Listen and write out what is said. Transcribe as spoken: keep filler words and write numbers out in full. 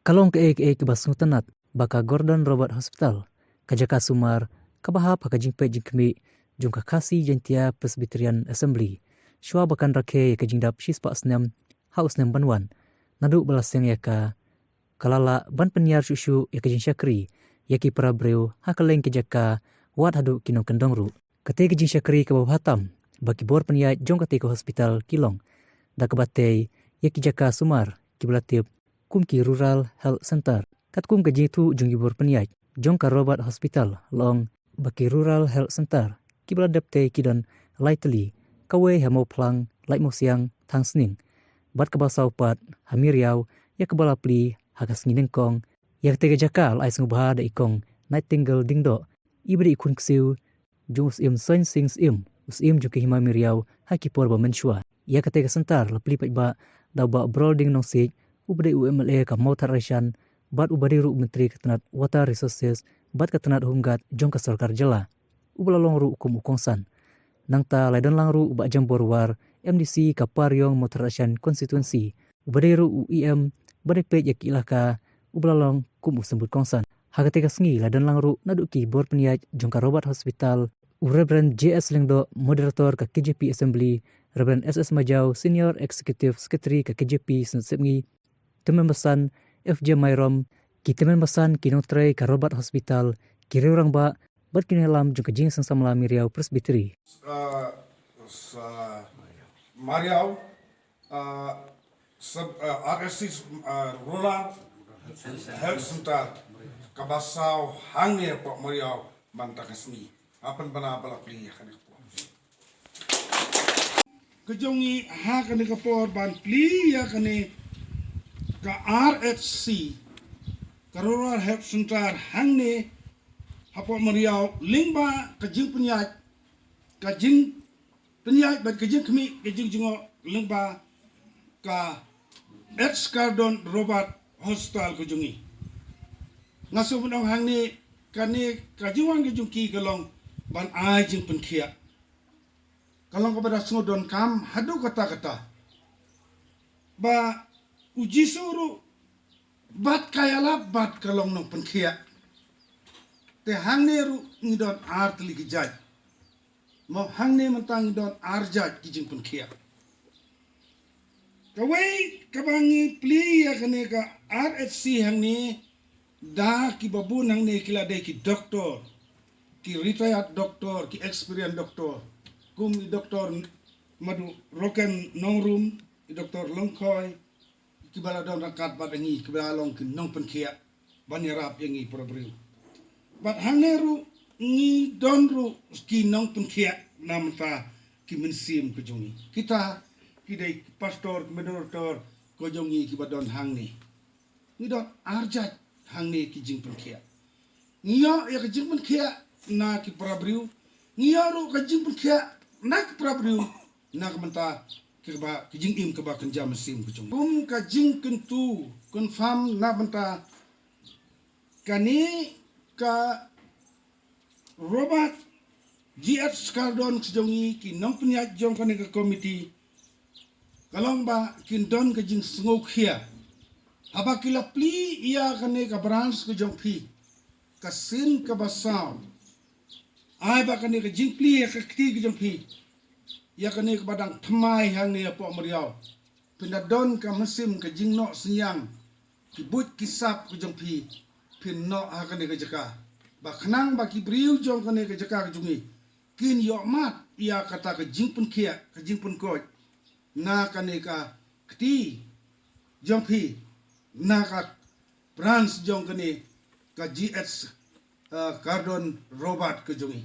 Ka long kaei kaei kaba sngewtynnat ba ka Gordon Roberts Hospital, ka jaka sumar kaba hap ha ka jingpeit jingkhmih jong ka Khasi Jaintia Presbyterian Assembly, shuwa ba kan rakhe ïa ka jingdap shispah snem ha u snem ban wan, naduh ba la seng ïa ka, ka la lah ban pynïar shuh shuh ïa ka jingshakri ïa ki para briew ha kylleng ki jaka, wat haduh ki nongkyndong ruh. Katei ka jingshakri kaba bha tam ba ki bor pynïaid jong katei ka hospital ki long da kaba tei ïa ki jaka sumar kiba la tip kum ki Rural Health Centre. Katkum ka jingïathuh jong ki bor pynïaid jong ka Roberts Hospital, la ong ba ki Rural Health Centre kiba la dep tei ki don lai tylli, kawei ha Mawphlang, Laitumkhrah, Thangsning, bad kaba saw pat ha Mawriaw, ïa kaba la plie ha ka sngi nyngkong. Ïa katei ka jaka la ai sngewbha da i Kong Nightingale Diengdoh, iba dei i khun ksiew jong u Syiem Soinsing Syiem, u Syiem jong ka Hima Mawriaw ha ki por ba mynshuwa. Ïa katei ka centre la plie paidbah da u Bah Brolding Nongsiej, uba dei u M L A ka Mawthadraishan, bad uba dei ruh u Myntri ka tnat Water Resources bad ka tnat Home Guard jong ka sorkar jylla, uba la long ruh kum u kongsan. Nangta la don lang ruh u Bah Jambor War, M D C ka Pariong Mawthadraishan Constituency, uba dei ruh u E M ba dei peit ïa ki elaka, uba la long kum u symbud kongsan. Ha katei ka sngi la don lang ruh naduh ki bor pynïaid jong ka Roberts Hospital, u Reverend J S Lyngdoh, Moderator ka K J P Assembly, Reverend S S Majaw, Senior Executive Secretary ka K J P Synod Sepngi, Tymmen Basan F J Myrom, ki tymmen basan, ki nongtrei ka Roberts Hospital, ki riew rangbah bad ki nongïalam jong ka Jingïaseng Samla Mawriaw Presbytery. Ah, sa Mawriaw, ah, sub, ah, R H C, ah, Rural Health Centre, kaba saw hangne hapoh Mawriaw mynta ka sngi. Hapdeng ba la plie ïa kane ka por. Ka jong ngi ha kane ka por ban plie ïa kane ka R H C, ka Rural Health Centre hangne hapoh Mawriaw, lyngba ka jingpynïaid, ka jingpynïaid bad ka jingkhmih, ka jingjngoh lyngba ka H Gordon Roberts Hospital ka jong ngi. Nga sngewbha ban ong hangne, kane ka jingwan ka jong ki ka long ban ai jingpynkhiah. Ka long kaba da sngewdonkam haduh katta katta. Ba u Jisu ruh bad ka ïalap bad ka long nongpynkhiah. Te hangne ruh ngi don ar tylli ki jait. Mo hangne mynta ngi don ar jait ki jingpynkhiah. Kawei kaba ngi plie ïa kane ka R H C hangne, da kiba bun hangne ki la dei ki doktor, ki retired doktor, ki experienced doktor, kum i Doktor Madu Roken Nongrum, i Doktor Longkhoi, kiba la don ryngkat bad ngi, kiba la long ki nongpynkhiah ban ïarap ïa ngi para briew. Bad hangne ruh ngi don ruh ki nongpynkhiah na bynta ki mynsiem ka jong ngi. Kita ki dei ki pastor, ki moderator ka jong ngi kiba don hangne. Ngi don ar jait hangne ki jingpynkhiah. Ngi ïoh ïa ka jingpynkhiah na ki para briew. Ngi ïoh ruh ka jingpynkhiah na ki para briew na ka bynta kaba, ka jingim kaba kynja mynsiem ka jong. Kum ka jingkyntu, confirm na bynta kane ka Roberts G H Gordon ka jong ngi, ki nongpynïaid jong kane ka komiti, ka long ba kin don ka jingsngewkhia haba ki la plie ïa kane ka branch ka jong phi, ka sien kaba saw. Ai ba kane ka jingplie ïa ka kti ka jong phi, ïa kane kaba dang thymmai hangne hapoh Mawriaw, phin da don ka mynsiem ka jingnoh synñiang, ki buit ki sap ka jong phi, phin noh ha kane ka jaka. Ba khnang ba ki briew jong kane ka jaka ka jong ngi kin ïohmad ïa kata ka jingpynkhiah, ka jingpynkoit na kane ka kti jong phi, na ka branch jong kane ka G H, uh, Gordon Roberts ka jong ngi.